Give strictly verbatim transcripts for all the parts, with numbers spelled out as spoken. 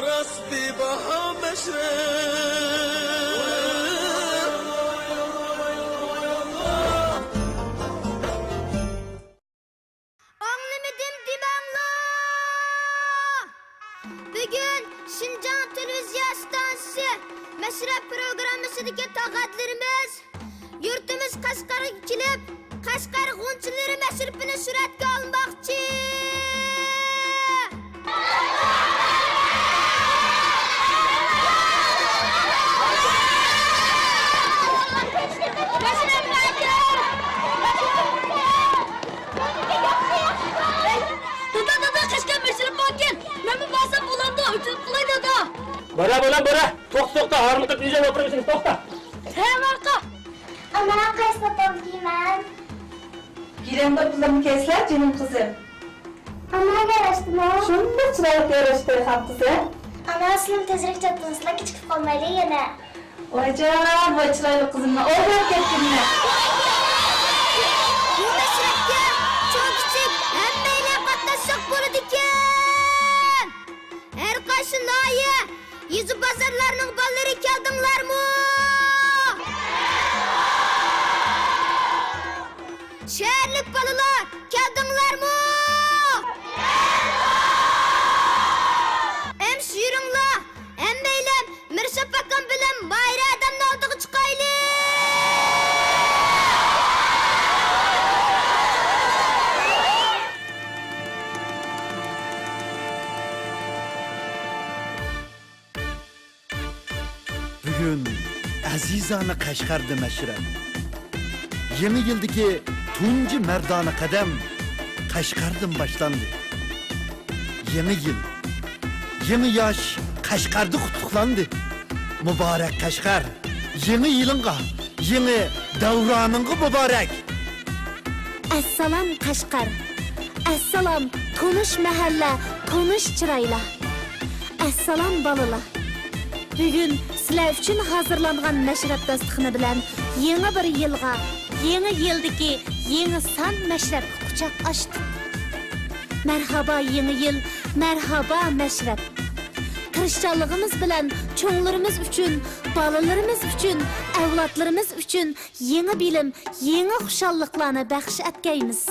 راست بىباھا مەشرەپ. ئاڭلىمىدىم دېمەڭلار! بۈگۈن شىنجاڭ تېلېۋىزىيە ئىستانسىسى مەشرەپ پروگراممىسىدىكى تاقابىللىرىمىز يۇرتىمىز قەشقەرگە كېلىپ، قەشقەر غۇنچىلىرى مەشرىپىنى سۈرەتكە ئالماقچى. دادا، دادا، قەشقەر مەشرەپ باركەن. مەنمۇ بارسام بولامدۇ؟ ئۆتۈنۈپ قىلاي، دادا. بارا، بالام، بارا. توختا، توختا. ھارمىقىپ ئۆزۈڭ ئولتۇرمىسىڭ، توختا. ھە، ماقا. ئانا، قايسى دوپپامنى كىيىمەن؟ گىلەمبىر قىزىمنى كىيسىلە، جېنىم قىزىم. ئانا، ياراشتىمۇ؟ شۇنداق چىرايلىق ياراشتى، خان قىزىم. ئانا، سىلىم تېزرەك چاتتىڭىزلا، كېچىكىپ قالمايلى يەنە. ۋايجان، ۋاي چىرايلىق قىزىمنى ئويلاپ كەتتىممەن. بۇ مەشرەپكە چوڭ-كىچىك ھەممەيلەن قاتناشساق بولىدىكەن. ھەر قايسى ناھىيە، يېزا-بازارلارنىڭ بالىلىرى كەلدىڭلارمۇ؟ شەھەرلىك بالىلار، كەلدىڭلارمۇ؟ ئەمىسە يۈرۈڭلار، ھەممەيلەن مىرشاپ ئاكام بىلەن ماھىرە ھەدەمنىڭ ئالدىغا چىقايلى! بۈگۈن ئەزىزانە قەشقەردە مەشرەپ. يېڭى يىلدىكى تۇنجى مەردانە قەدەم قەشقەردىن باشلاندى. يېڭى يىل، يېڭى ياش قەشقەردە قۇتلۇقلاندى. مۇبارەك قەشقەر! يېڭى يىلىڭغا، يېڭى دەۋرانىڭغا مۇبارەك! ئەسسالام قەشقەر! ئەسسالام تونۇش مەھەللە، تونۇش چىرايلار! ئەسسالام بالىلار! بۈگۈن سىلەر ئۈچۈن ھازىرلانغان مەشرەپ داستىخىنى بىلەن يېڭى بىر يىلغا، يېڭى يىلدىكى يېڭى سان مەشرەپكە قۇچاق ئاچتۇق. مەرھابا يېڭى يىل، مەرھابا مەشرەپ! تىرىشچانلىقىمىز بىلەن چوڭلىرىمىز ئۈچۈن، بالىلىرىمىز ئۈچۈن، ئەۋلادلىرىمىز ئۈچۈن يېڭى بىلىم، يېڭى خۇشاللىقلارنى بەخش ئەتكەيمىز.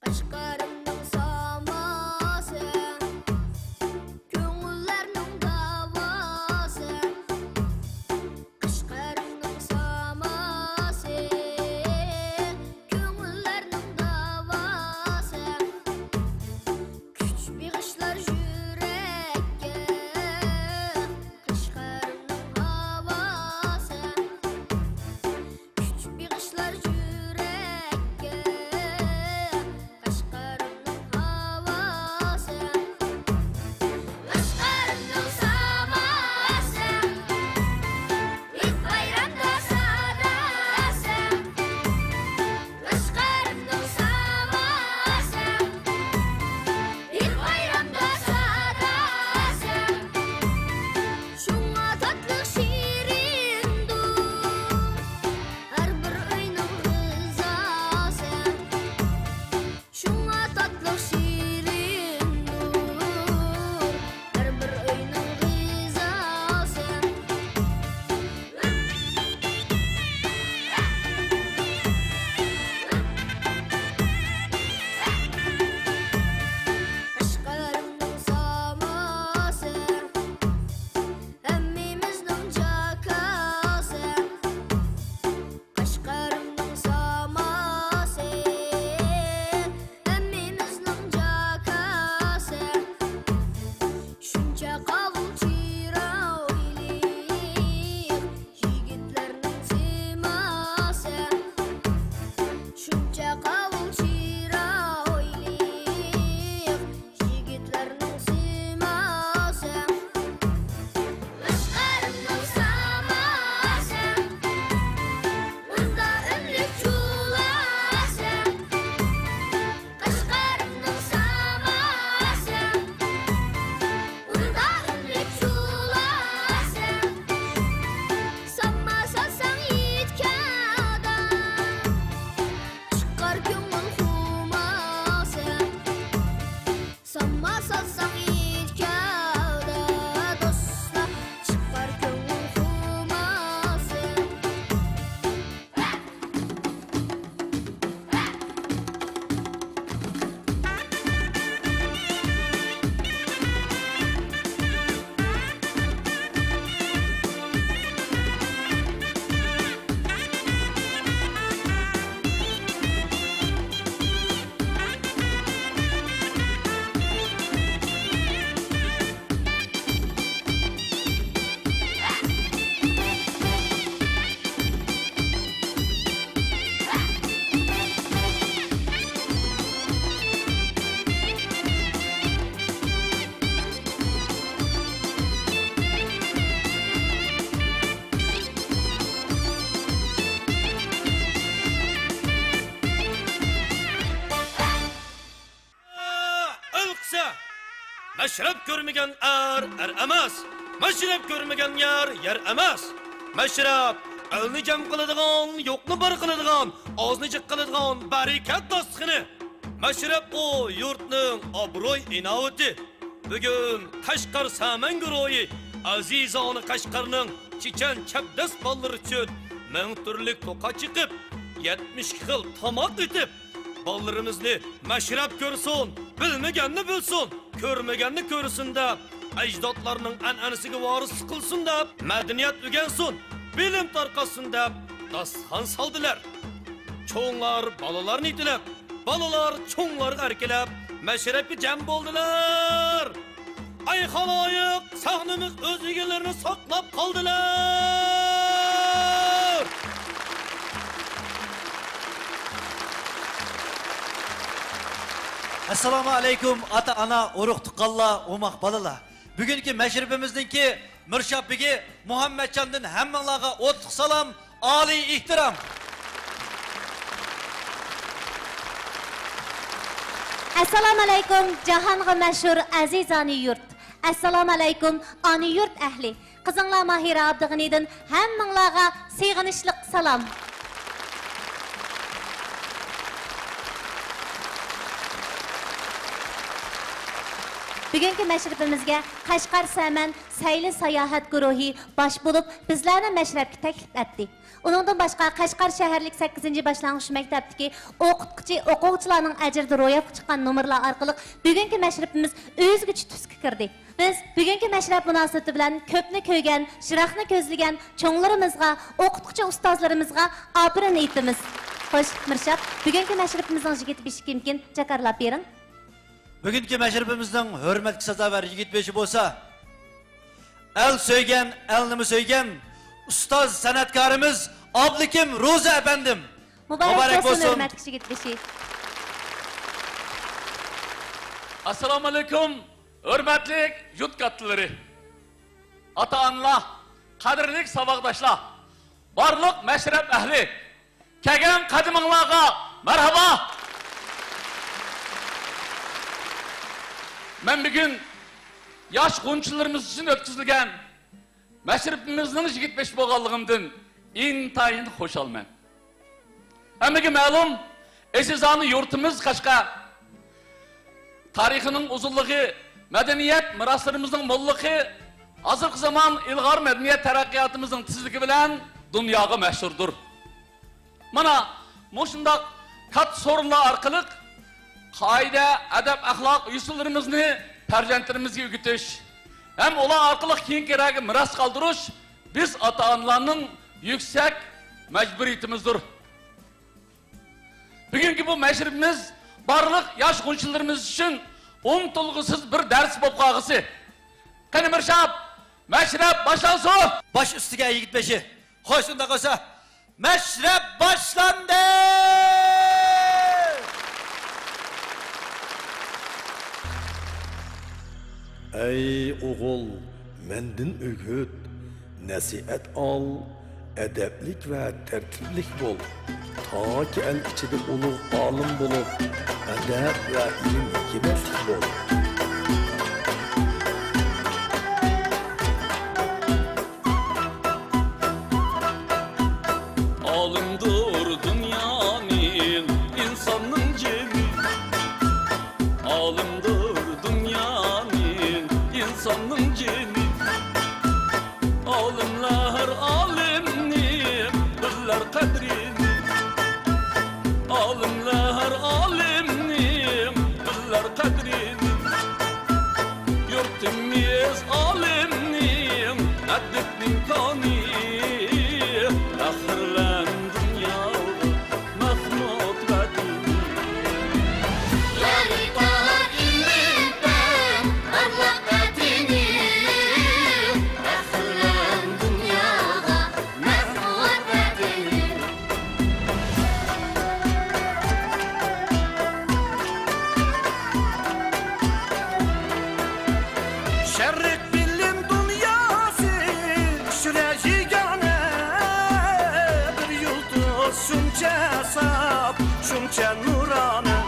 قەشقەرنىڭ ساماسى، كۆڭۈللەرنىڭ داۋاسى. قەشقەرنىڭ ساماسى، كۆڭۈللەرنىڭ داۋاسى. كۈچ بېغىشلار يۈرەككە، قەشقەرنىڭ ھاۋاسى. كۈچ بېغىشلار يۈرەككە، مەشرەپ كۆرمىگەن ئەر، ئەر ئەمەس. مەشرەپ كۆرمىگەن يەر، يەر ئەمەس. مەشرەپ ئەلنى جەم قىلىدىغان، يوقنى بار قىلىدىغان، ئازنى جىق قىلىدىغان بەرىكەت داستىخىنى. مەشرەپ ئۇ يۇرتنىڭ ئابرۇي ئىناۋىتى. بۈگۈن قەشقەر سەمەن گۇرۇھى ئەزىزانە قەشقەرنىڭ چېچەن چەبدەس بالىلىرى ئۈچۈن مىڭ تۈرلۈك توقاچ چېقىپ، يەتمىش خىل تاماق ئېتىپ، بالىلىرىمىزنى مەشرەپ كۆرسۇن، بىلمىگەننى بىلسۇن، كۆرمىگەننى كۆرسۇن دەپ، ئەجدادلارنىڭ ئەنئەنىسىگە ۋارىسلىق قىلسۇن دەپ، مەدەنىيەت ئۆگەنسۇن، بىلىم تارقاتسۇن دەپ داستىخان سالدىلەر. چوڭلار بالىلارنى يېتىلەپ، بالىلار چوڭلارغا ئەركىلەپ، مەشرەپكە جەم بولدىلار. ئەي خالايىق، سەھنىمىز ئۆز ئىگىلىرىنى ساقلاپ قالدىلار. ئەسسالامۇ ئەلەيكۇم، ئاتا-ئانا، ئۇرۇق-تۇغقانلار، ئوماق بالىلار. بۈگۈنكى مەشرىپىمىزنىڭكى مىرشاپ بېگى مۇھەممەتجاندىن ھەممىڭلارغا ئوتلۇق سالام، ئالىي ئېھتىرام. ئەسسالامۇئەلەيكۇم، جاھانغا مەشھۇر ئەزىزانە يۇرت. ئەسسالامۇئەلەيكۇم، ئانا يۇرت ئەھلى. قىزىڭلار ماھىرە ئابدۇغېنىدىن ھەممىڭلارغا سېغىنىشلىق سالام. بۈگۈنكى مەشرىپىمىزگە قەشقەر سەمەن سەيلە ساياھەت گۇرۇھى باش بولۇپ، بىزلەرنى مەشرەپكە تەكلىپ ئەتتى. ئۇنىڭدىن باشقا، قەشقەر شەھەرلىك سەككىزىنچى باشلانغۇچ مەكتەپتىكى ئوقۇتقۇچى، ئوقۇغۇچىلارنىڭ ئەجرىدە روياپقا چىققان نومۇرلار ئارقىلىق بۈگۈنكى مەشرىپىمىز ئۆزگىچە تۈسكە كىردى. بىز بۈگۈنكى مەشرەپ مۇناسىۋىتى بىلەن كۆپنى كۆرگەن، يىراقنى كۆزلىگەن چوڭلىرىمىزغا، ئوقۇتقۇچى ئۇستازلىرىمىزغا ئاپىرىن ئېيتىمىز. خوش، مىرشات، بۈگۈنكى مەشرىپىمىزنىڭ يىگىت بېشى كىمكىن؟ جاكارلاپ بېرىڭ. بۈگۈنكى مەشرىپىمىزنىڭ ھۆرمەتكە سازاۋەر يىگىت بېشى بولسا، ئەل سۆيگەن، ئەلنىمۇ سۆيگەن ئۇستاز سەنئەتكارىمىز ئابلىكىم روزى ئەپەندىم. مۇبارەك بولسۇن، ھۆرمەتلىك يىگىت بېشى. ئەسسالامۇئەلەيكۇم، ھۆرمەتلىك يۇرت كاتتىلىرى، ئاتا-ئانىلار، قەدىرلىك ساۋاقداشلار، بارلىق مەشرەپ ئەھلى، كەلگەن قەدىمىڭلارغا مەرھابا! مەن بۈگۈن ياش غۇنچىلىرىمىز ئۈچۈن ئۆتكۈزۈلگەن مەشرىپىمىزنىڭ يىگىت بېشى بولغانلىقىمدىن ئىنتايىن خۇشالمەن. ھەممىگە مەلۇم، ئەزىزانە يۇرتىمىز قەشقەر تارىخىنىڭ ئۇزۇنلۇقى، مەدەنىيەت مىراسلىرىمىزنىڭ موللۇقى، ھازىرقى زامان ئىلغار مەدەنىيەت تەرەققىياتىمىزنىڭ تېزلىكى بىلەن دۇنياغا مەشھۇردۇر. مانا مۇشۇنداق كاتتا سورۇنلار ئارقىلىق قائىدە، ئەدەپ-ئەخلاق، يوسۇنلىرىمىزنى پەرزەنتلىرىمىزگە ئۆگىتىش ھەم ئۇلار ئارقىلىق كېيىنكىلەرگە مىراس قالدۇرۇش بىز ئاتا-ئانىلارنىڭ يۈكسەك مەجبۇرىيىتىمىزدۇر. بۈگۈنكى بۇ مەشرىپىمىز بارلىق ياش غۇنچىلىرىمىز ئۈچۈن ئۇنتۇلغۇسىز بىر دەرس بولۇپ قالغۇسى. قېنى مىرشاپ، مەشرەپ باشلانسۇن! باش ئۈستىگە يىگىت بېشى. خوش، ئۇنداق بولسا، مەشرەپ باشلاندى! ئەي ئوغۇل، مەندىن ئۆگىت، نەسىھەت ئال، ئەدەپلىك ۋە تەرتىپلىك بول. تاكى ئەل ئىچىدە ئۇلۇغ ئالىم بولۇپ، ئەدەپ ۋە ئىلىم ھېكمەتلىك بول. ئالىمدۇر دۇنيانى ئىنساننىڭ جېنى، ئالىمدۇر دۇنيانى ئىنساننىڭ جېنى. ئالىملار ئالىمنى بىلەر قەدرىنى، ئالىملار ئالىمنى بىلەر قەدرىنى. يۇرتىمىز ئالىمنىڭ ئەدىبىنىڭ كانى، پەخىرلەن دۇنياغا مەخمۇت ۋەتىنى. يارىتار ئىلىم-پەن بارلىق ئەتىنى، پەخىرلەن دۇنياغا مەخمۇت ۋەتىنى. شەرق بىلىم دۇنياسى ئىچرە يېگانە، بىر يۇلتۇز شۇنچە ساپ، شۇنچە نۇرانە.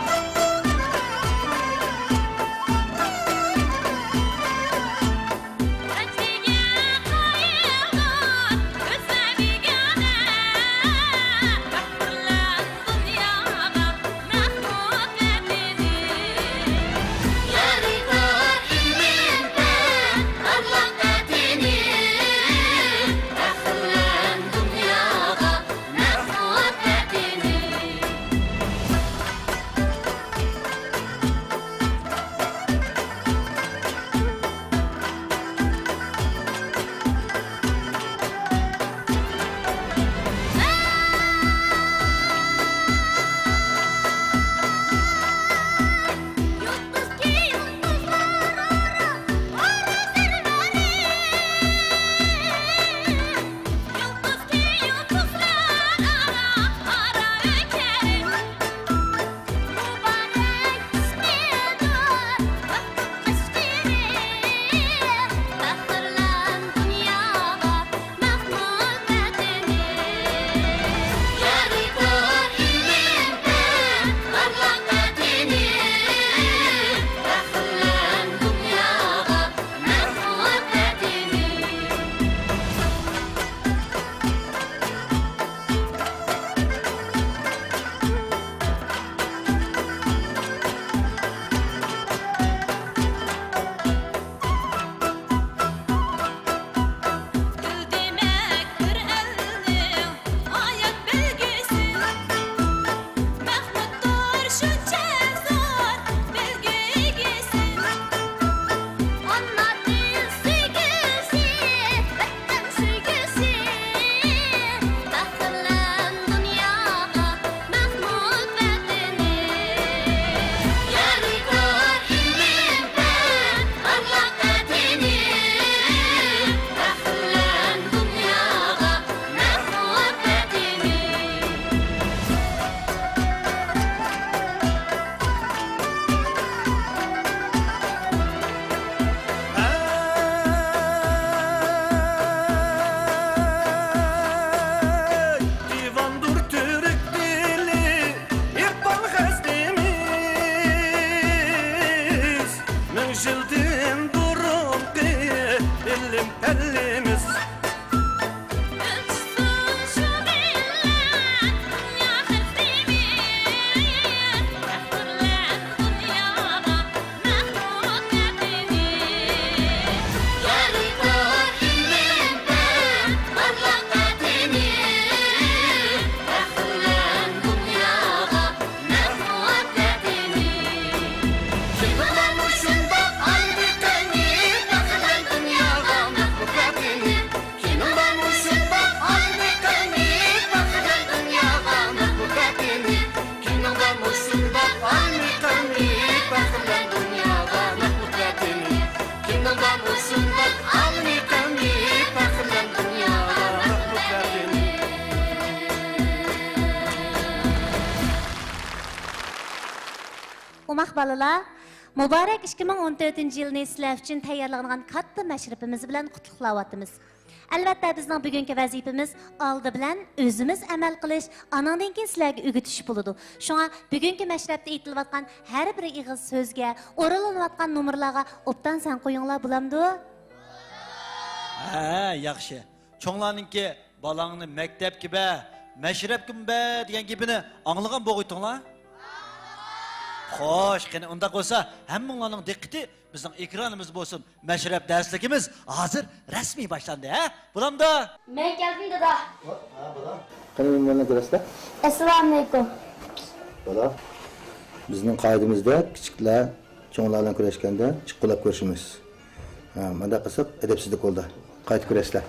ئەللىمىز. ئوماق بالىلار، مۇبارەك ئىككى مىڭ ئون تۆتىنچى يىلنى سىلەر ئۈچۈن تەييارلانغان كاتتا مەشرىپىمىز بىلەن قۇتلۇقلاۋاتىمىز. ئەلۋەتتە، بىزنىڭ بۈگۈنكى ۋەزىپىمىز ئالدى بىلەن ئۆزىمىز ئەمەل قىلىش، ئانىڭدىن كېيىن سىلەرگە ئۆگىتىش بولىدۇ. شۇڭا بۈگۈنكى مەشرەپتە ئېيتىلىۋاتقان ھەر بىر ئېغىز سۆزگە، ئورۇنلىنىۋاتقان نومۇرلارغا ئوبدان سەن قويۇڭلار، بولامدۇ؟ ھە، ياخشى. چوڭلارنىڭكى «بالاڭنى مەكتەپكە بەر، مەشرەپكىمۇ بەر» دېگەن گېپىنى ئاڭلىغان بولغىيتىڭلار؟ خوش، قېنى ئۇنداق بولسا، ھەممىڭلارنىڭ دىققىتى بىزنىڭ ئېكرانىمىزدا بولسۇن. مەشرەپ دەرسلىكىمىز ھازىر رەسمىي باشلاندى، ھە؟ بولامدۇ؟ مەن كەلدىم، دادا. ھە، بالا. قېنى، مېھمانلارنى كۆرەسىلەر. ئەسسالامۇئەلەيكۇم. بالا، بىزنىڭ قائىدىمىزدە كىچىكلەر چوڭلار بىلەن كۆرۈشكەندە چىققۇلاپ كۆرۈشىمىز. ھە، مۇنداق قىلساق ئەدەپسىزلىك بولىدۇ. قايتا كۆرەسىلەر.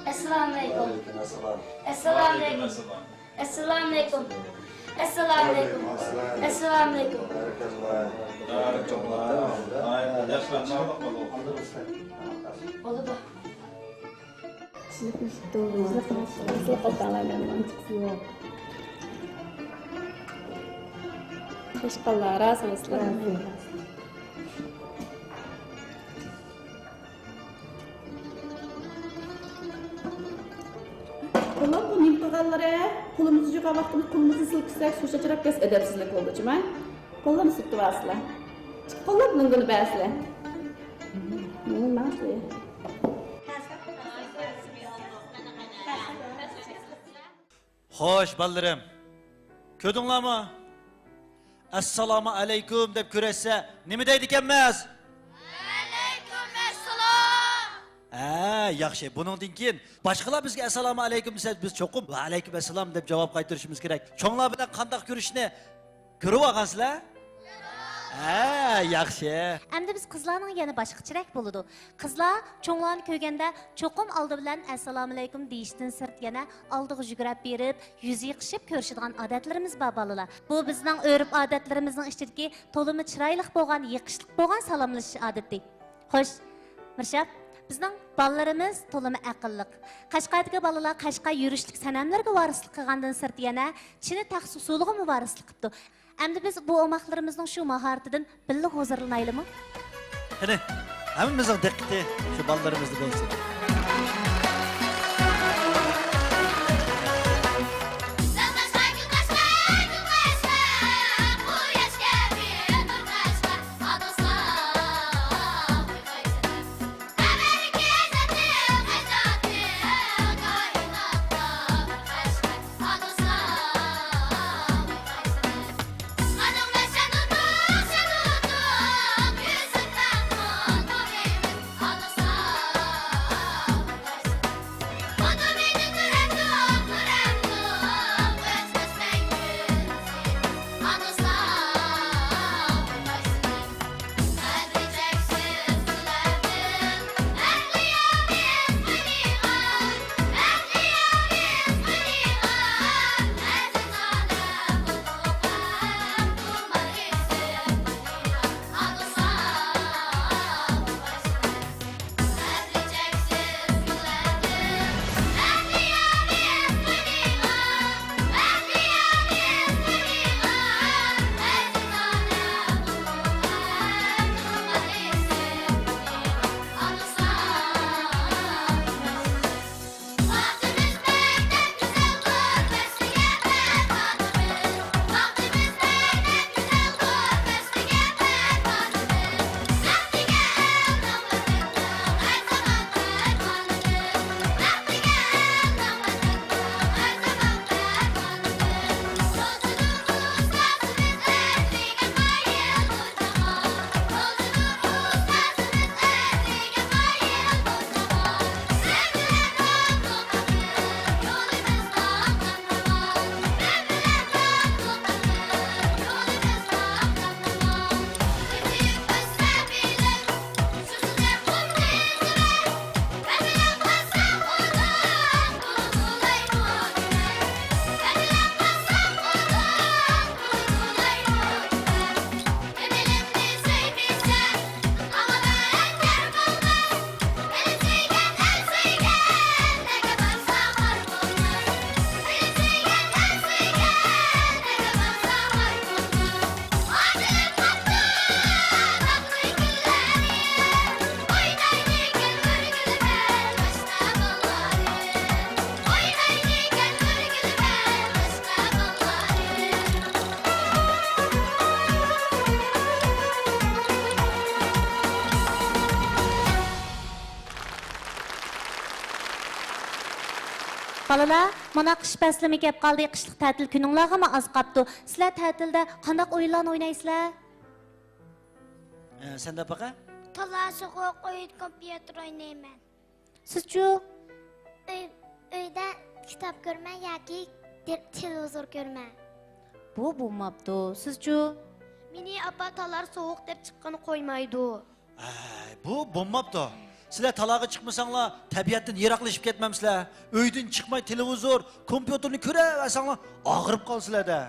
ئەسسالامۇئەلەيكۇم. ئەسسالامۇئەلەيكۇم. ئەسسالامۇئەلەيكۇم. ئەسسالامۇئەلەيكۇم. ئەسسالامۇئەلەيكۇم. بولىدۇ. سىزلىك نېسىپ تۇغدۇم. سىزلىك نېسىپ تۇغدۇم. سىزلىك قالساڭلار مەن. ياق. خوش قاللا، رازىمىز سىلەر. رازى. بالام، بۇ نېمە قىلغانلىرى؟ قولىمىزنى يۇغان ۋاقتىمىز قولىمىزنى سىلكىسەك، سۇ چاچراپ كەتسە ئەدەپسىزلىك بولىدۇ، جۇما. قوللارنى سىلكىتىۋالسىلەر. قوللار بۇنىڭغىنى بەرسىلەر. ماڭا شۇ. خوش، بالىلىرىم. كۆردۈڭلارمۇ؟ «ئەسسالامۇ ئەلەيكۇم» دەپ كۆرۈشسە، نېمە دەيدىكەنمىز؟ ۋەئەلەيكۇم ئەسسالام. ھە، ياخشى. بۇنىڭدىن كېيىن باشقىلار بىزگە «ئەسسالامۇ ئەلەيكۇم» دېسە، بىز چوقۇم «ۋەئەلەيكۇم ئەسسالام» دەپ جاۋاب قايتۇرۇشىمىز كېرەك. چوڭلار بىلەن قانداق كۆرۈشنى كۆرۈۋالغانسىلەر؟ ھە، ياخشى. ئەمدى بىز قىزلارنىڭ يەنە باشقىچىراق بولىدۇ. قىزلار چوڭلارنى كۆرگەندە چوقۇم ئالدى بىلەن «ئەسسالامۇئەلەيكۇم» دېيىشتىن سىرت يەنە ئالدىغا يۈگۈرۈپ بېرىپ، يۈز يېقىشىپ كۆرۈشىدىغان ئادەتلىرىمىز بار، بالىلار. بۇ بىزنىڭ ئۆرپ-ئادەتلىرىمىزنىڭ ئىچىدىكى تولىمۇ چىرايلىق بولغان، يېقىشلىق بولغان سالاملىشىش ئادىتى. خوش، مىرشاب، بىزنىڭ بالىلىرىمىز تولىمۇ ئەقىللىق. قەشقەردىكى بالىلار قەشقەر يۈرۈشلۈك سەنەملىرىگە ۋارىسلىق قىلغاندىن سىرت يەنە چىنە تەخسە ئۇسسۇلىغىمۇ ۋارىسلىق قىپتۇ. ئەمدى بىز بۇ ئوماقلىرىمىزنىڭ شۇ ماھارىتىدىن بىللە ھۇزۇرلىنايلىمۇ؟ قېنى، ھەممىمىزنىڭ دىققىتى شۇ بالىلىرىمىزدا بولسۇن. بالىلار، مانا قىش پەسلىمۇ كەپ قالدى، قىشلىق تەتىل كۈنۈڭلارغىمۇ ئاز قاپتۇ. سىلەر تەتىلدە قانداق ئويۇنلارنى ئوينايسىلەر؟ ئە، سەن دەپ باقە. تالا سوغۇق ئويۇن، كومپيۇتېر ئوينايمەن. سىزچۇ؟ ئۆي، ئۆيدە كىتاب كۆرمە ياكى تېل-، تېلېۋىزور كۆرمە. بۇ بولماپتۇ. سىزچۇ؟ مېنى ئاپا تالار سوغۇق دەپ چىققىلى قويمايدۇ. ئەي، بۇ بولماپتۇ. سىلەر تالاغا چىقمىساڭلار، تەبىئەتتىن يىراقلىشىپ كەتمەمسىلەر؟ ئۆيدىن چىقماي تېلېۋىزور، كومپيۇتېرنى كۆرۈۋەرسەڭلار، ئاغرىپ قالىسىلەر-دە.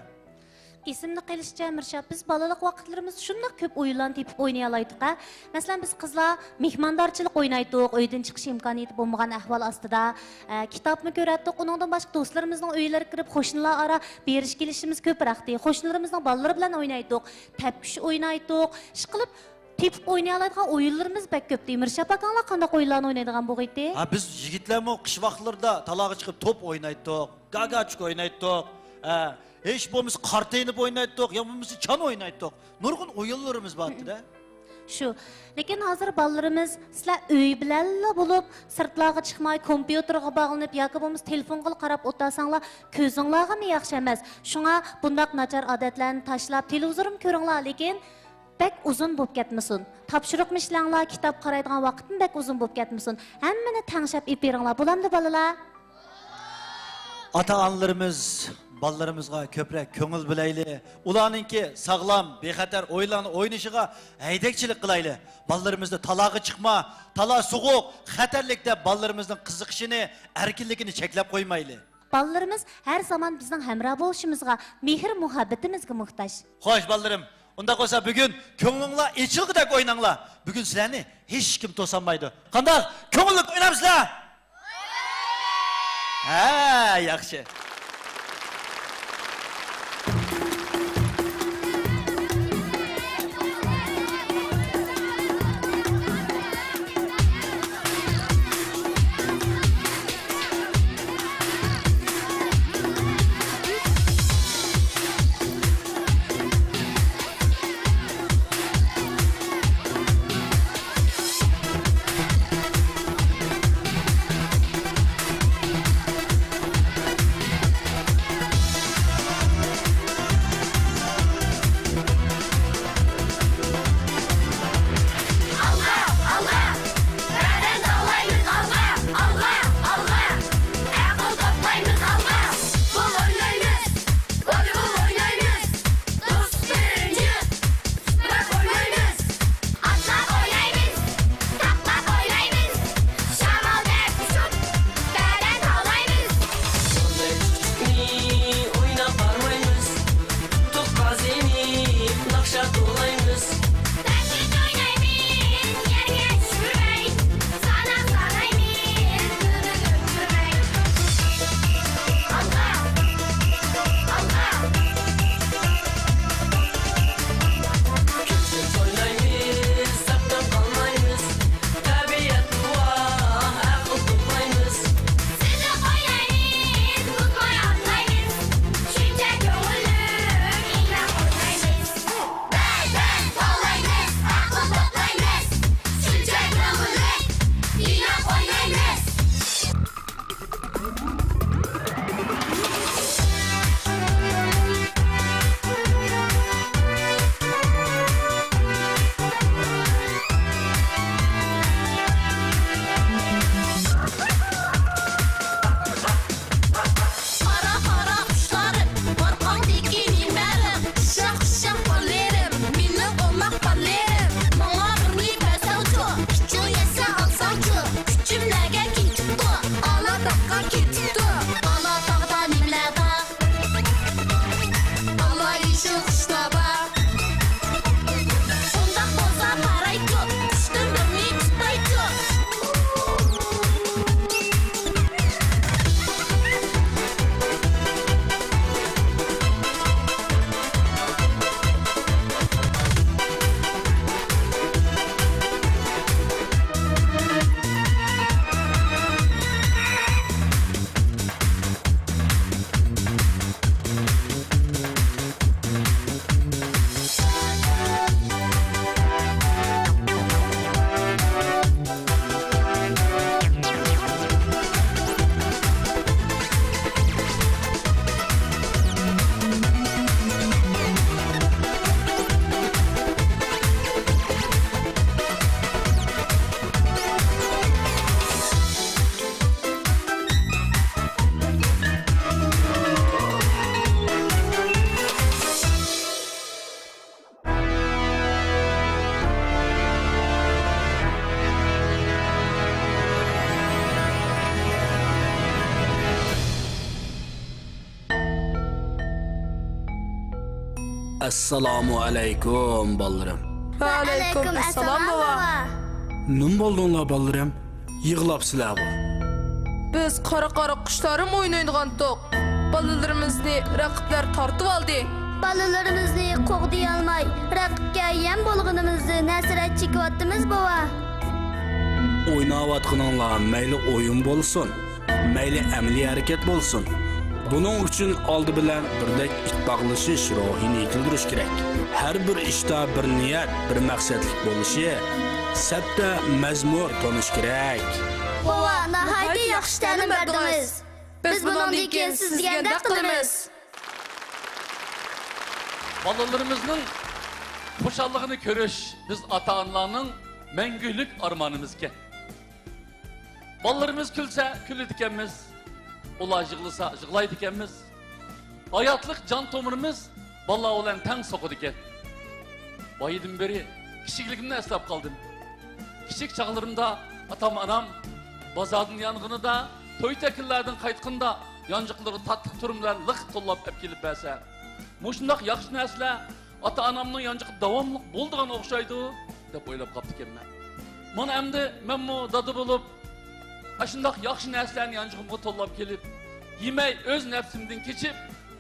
ئېسىمدە قېلىشىچە، مىرشات، بىز بالىلىق ۋاقىتلىرىمىزدا شۇنداق كۆپ ئويۇنلارنى تېپىپ ئوينىيالايتتۇق ھە. مەسىلەن، بىز قىزلار مېھماندارچىلىق ئوينايتتۇق، ئۆيدىن چىقىش ئىمكانىيىتى بولمىغان ئەھۋال ئاستىدا، ئە، كىتابمۇ كۆرەتتۇق. ئۇنىڭدىن باشقا دوستلىرىمىزنىڭ ئۆيلىرىگە كىرىپ، قوشنىلار ئارا بېرىش كېلىشىمىز كۆپرەكتى. قوشنىلىرىمىزنىڭ بالىلىرى بىلەن ئوينايتتۇق، تەپكۈش ئوينايتتۇق. ئىشقىلىپ، تېپىپ ئوينىيالايدىغان ئويۇنلىرىمىز بەك كۆپتى. مىرشات ئاكاڭلار قانداق ئويۇنلارنى ئوينايدىغان بولغىيتى؟ ھە، بىز يىگىتلەرمۇ قىش ۋاقىتلىرىدا تالاغا چىقىپ توپ ئوينايتتۇق، گاگاچۇك ئوينايتتۇق. ھە، ھېچ بولمىسا قارتا يېنىپ ئوينايتتۇق، يا بولمىسا چان ئوينايتتۇق. نۇرغۇن ئويۇنلىرىمىز بارتتى-دە. شۇ. لېكىن ھازىر بالىلىرىمىز سىلەر ئۆي بىلەنلا بولۇپ، سىرتلارغا چىقماي، كومپيۇتېرغا باغلىنىپ ياكى بولمىسا تېلېفونغىلا قاراپ ئولتۇرساڭلار، كۆزۈڭلارغىمۇ ياخشى ئەمەس. شۇڭا بۇنداق ناچار ئادەتلەرنى تاشلاپ، تېلېۋىزورمۇ كۆرۈڭلار، لېكىن بەك ئۇزۇن بوپ كەتمىسۇن. تاپشۇرۇقمۇ ئىشلەڭلار، كىتاب قارايدىغان ۋاقىتمۇ بەك ئۇزۇن بوپ كەتمىسۇن. ھەممىنى تەڭشەپ ئېلىپ بېرىڭلار، بولامدۇ بالىلار؟ ئاتا-ئانىلىرىمىز بالىلىرىمىزغا كۆپرەك كۆڭۈل بۆلەيلى. ئۇلارنىڭكى ساغلام، بىخەتەر ئويۇنلارنى ئوينىشىغا ھەيدەكچىلىك قىلايلى. بالىلىرىمىزنى تالاغا چىقما، تالا سوغۇق، خەتەرلىك دەپ بالىلىرىمىزنىڭ قىزىقىشىنى، ئەركىنلىكىنى چەكلەپ قويمايلى. بالىلىرىمىز ھەر زامان بىزنىڭ ھەمراھ بولۇشىمىزغا، مېھىر-مۇھەببىتىمىزگە موھتاج. خوش، بالىلىرىم، ئۇنداق بولسا بۈگۈن كۆڭلۈڭلار ئېچىلغۇدەك ئويناڭلار. بۈگۈن سىلەرنى ھېچكىم توسالمايدۇ. قانداق؟ كۆڭۈللۈك ئوينامسىلەر؟ ھە، ياخشى. ئەسسالامۇ ئەلەيكۇم، بالىلىرىم. ۋەئەلەيكۇم ئەسسالام، بوۋا. نېمە بولدۇڭلار، بالىلىرىم؟ يىغلاپسىلەرغۇ؟ بىز قارا-قارا قۇشلارمۇ ئوينايدىغانتۇق. بالىلىرىمىزنى رەقىبلەر تارتىۋالدى. بالىلىرىمىزنى قوغدىيالماي، رەقىبكە يەم بولغىنىمىزدىن ھەسرەت چېكىۋاتىمىز، بوۋا. ئويناۋاتقىنىڭلار مەيلى ئويۇن بولسۇن، مەيلى ئەمەلىي ھەرىكەت بولسۇن، بۇنىڭ ئۈچۈن ئالدى بىلەن بىردەك ئىتتىپاقلىشىش روھىنى يېتىلدۈرۈش كېرەك. ھەر بىر ئىشتا بىر نىيەت، بىر مەقسەتلىك بولۇشى، سەپتە مەزمۇر تونۇش كېرەك. بوۋا، ناھايىتى ياخشى تەلىم بەردىڭىز. بىز بۇنىڭدىن كېيىن سىز دېگەندەك قىلىمىز. بالىلىرىمىزنىڭ خۇشاللىقىنى كۆرۈش بىز ئاتا-ئانىلارنىڭ مەڭگۈلۈك ئارمىنىمىزكەن. بالىلىرىمىز كۈلسە كۈلىدىكەنمىز، ئۇلار يىغلىسا يىغلايدىكەنمىز. ھاياتلىق جان تومۇرىمىز بالىلار بىلەن تەڭ سوقىدىكەن. بايىدىن بېرى كىچىكلىكىمنى ئەسلەپ قالدىم. كىچىك چاغلىرىمدا ئاتام-ئانام بازاردىن يانغىنىدا، توي-تەكلىلەردىن قايتقىنىدا يانچۇقلىرىغا تاتلىق تۈرۈملەر لىق توللاپ ئەپ كېلىپ بەرسە، مۇشۇنداق ياخشى نەرسىلەر ئاتا-ئانامنىڭ يانچۇقىدا داۋاملىق بولىدىغان ئوخشايدۇ، دەپ ئويلاپ قاپتىكەنمەن. مانا ئەمدى مەنمۇ دادا بولۇپ، ئاشۇنداق ياخشى نەرسىلەرنى يانچۇقۇمغا توللاپ كېلىپ، يېمەي ئۆز نەپسىمدىن كېچىپ،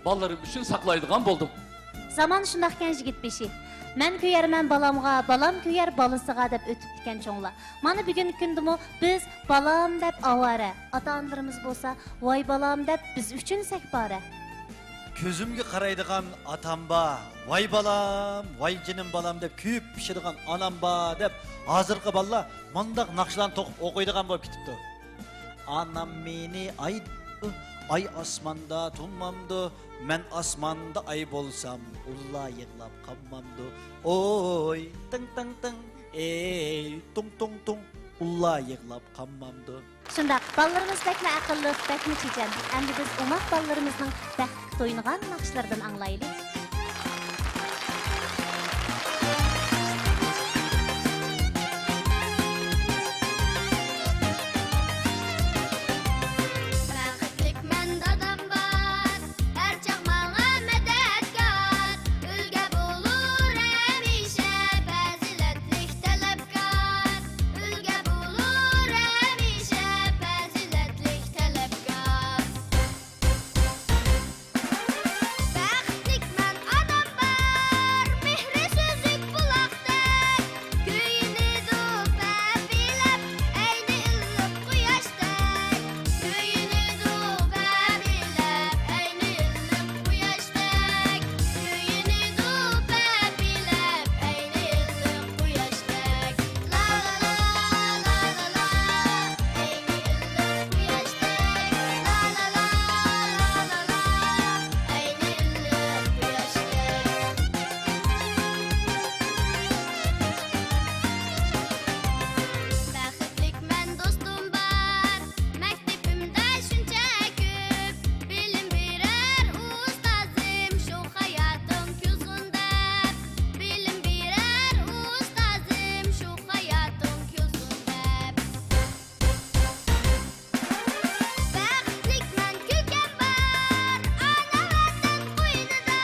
بالىلىرىم ئۈچۈن ساقلايدىغان بولدۇم. زامان شۇنداقكەن، يىگىت بېشى. مەن كۆيەرمەن بالامغا، بالام كۆيەر بالىسىغا، دەپ ئۆتۈپتىكەن چوڭلار. مانا بۈگۈنكى كۈندىمۇ بىز بالام دەپ ئاۋارە، ئاتا-ئانىلىرىمىز بولسا ۋاي بالام دەپ بىز ئۈچۈن سەكپارە. كۆزۈمگە قارايدىغان ئاتام بار، ۋاي بالام، ۋاي جېنىم بالام دەپ كۆيۈپ پىشىدىغان ئانام بار دەپ ھازىرقى بالىلار مۇنداق ناخشىلارنى توقۇپ ئوقۇيدىغان بولۇپ كېتىپتۇ. ئانام مېنى ئاي، ئاي ئاسماندا تۇرمامدۇ، مەن ئاسماندا ئاي بولسام، ئۇلار يىغلاپ قالمامدۇ؟ ئوي، تىڭ، تىڭ، تىڭ، ئېي، تۇڭ، تۇڭ، تۇڭ، ئۇلار يىغلاپ قالمامدۇ؟ شۇنداق، بالىلىرىمىز بەكمۇ ئەقىللىق، بەكمۇ چېچەن. ئەمدى بىز ئوماق بالىلىرىمىزنىڭ بەختلىك تويۇنغان ناخشىلىرىدىن ئاڭلايلى. بەختلىكمەن، دادام بار، ھەر چاغ ماڭا مەدەتكار. ئۈلگە بولۇر ھەمىشە پەزىلەتلىك تەلەپكار. ئۈلگە بولۇر ھەمىشە پەزىلەتلىك تەلەپكار. بەختلىكمەن، ئانام بار، مېھرى سۈزۈك بۇلاقتەك. كۆيۈنىدۇ بەبىلەپ، ئەينى ئىللىق قۇياشتەك. كۆيۈنىدۇ بەبىلەپ، ئەينى ئىللىق قۇياشتەك. كۆيۈنىدۇ بەبىلەپ، ئەينى ئىللىق قۇياشتەك. لا لا لا، لا لا لا، ئەينى ئىللىق قۇياشتەك. لا لا لا، لا لا لا، ئەينى ئىللىق قۇياشتەك. بەختلىكمەن، دوستۇم بار، مەكتىپىمدە شۇنچە كۆپ. بىلىم بېرەر ئۇستازىم، شۇ ھاياتىڭ كۈلسۇن دەپ. بىلىم بېرەر ئۇستازىم، شۇ ھاياتىڭ كۈلسۇن دەپ. بەختلىكمەن، كۈلكەم بار ئانا ۋەتەن قوينىدا.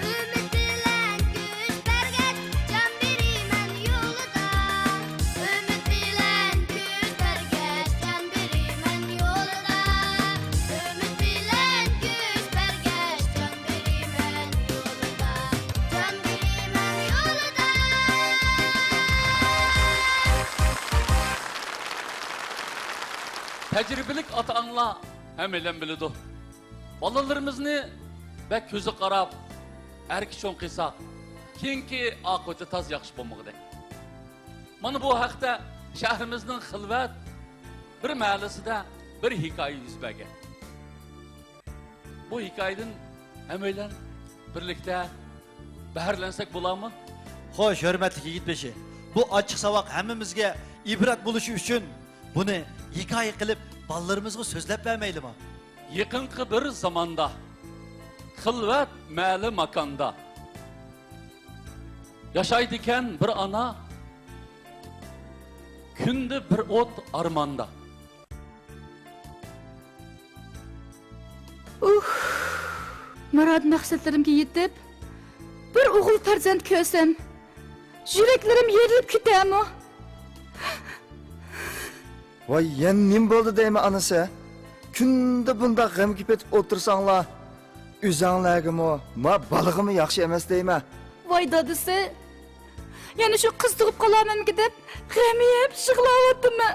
ئۈمىد بىلەن كۈچ بەرگەچ، جان بېرىمەن يولىدا. ئۈمىد بىلەن كۈچ بەرگەچ، جان بېرىمەن يولىدا. ئۈمىد بىلەن كۈچ بەرگەچ، جان بېرىمەن يولىدا. جان بېرىمەن يولىدا. تەجرىبىلىك ئاتا-ئانىلار ھەممەيلەن بىلىدۇ. بالىلىرىمىزنى بەك كۆزى قاراپ، ئەركە چوڭ قىلساق، كېيىنكى ئاقىۋىتى تاز ياخشى بولمىغۇدەك. مانا بۇ ھەقتە شەھىرىمىزنىڭ خىلۋەت بىر مەھەللىسىدە بىر ھېكايە يۈز بەرگەن. بۇ ھېكايىدىن ھەممەيلەن بىرلىكتە بەھرىلەنسەك بولارمۇ؟ خوش، ھۆرمەتلىك يىگىت بېشى. بۇ ئاچچىق ساۋاق ھەممىمىزگە ئىبرەت بولۇشى ئۈچۈن بۇنى ھېكايە قىلىپ بالىلىرىمىزغا سۆزلەپ بەرمەيلىما؟ يېقىنقى بىر زاماندا خىلۋەت مەلى ماكاندا ياشايدىكەن بىر ئانا، كۈندە بىر ئوت ئارماندا. ئۇھ، مۇراد مەقسەتلىرىمگە يېتىپ، بىر ئوغۇل پەرزەنت كۆرسەم، يۈرەكلىرىم يېرىلىپ كېتەرمۇ؟ ۋاي، يەنە نېمە بولدى دەيمەن ئانىسى؟ كۈندە بۇنداق غەمگە پېتىپ ئولتۇرساڭلار، ئۆزەڭلەرگىمۇ، ما بالىغىمۇ ياخشى ئەمەس دەيمەن. ۋاي دادىسى، يەنە شۇ قىز تۇغۇپ قالارمەنمىكىن دەپ غەم يەپ يىغلاۋاتىمەن.